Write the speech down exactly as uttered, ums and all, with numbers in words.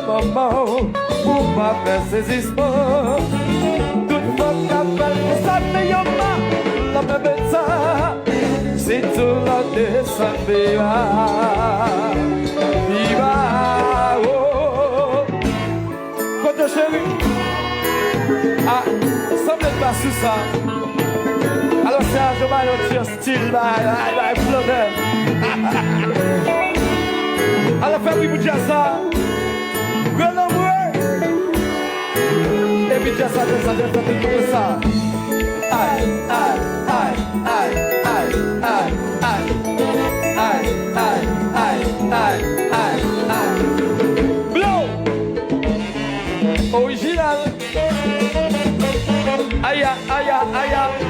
Manman, ou pa fè sezisman. Tout fanm k ap fè l konsa, men yo pa la menm eta. Si tou la desann pi ba, pi ba, oh. Kote cheri? Ah, sanble n pa sou sa. Alò, se a Jomayon Dios. Stil bay, bay, bay, flannè. Alò, fè bri pou djaz sa. Grenn lanmou, ey. Epi djaz sa, djaz sa, djaz sa, fè bri pou sa. Ay, ay, ay. Blow! Orijinal. Aya, aya, aya.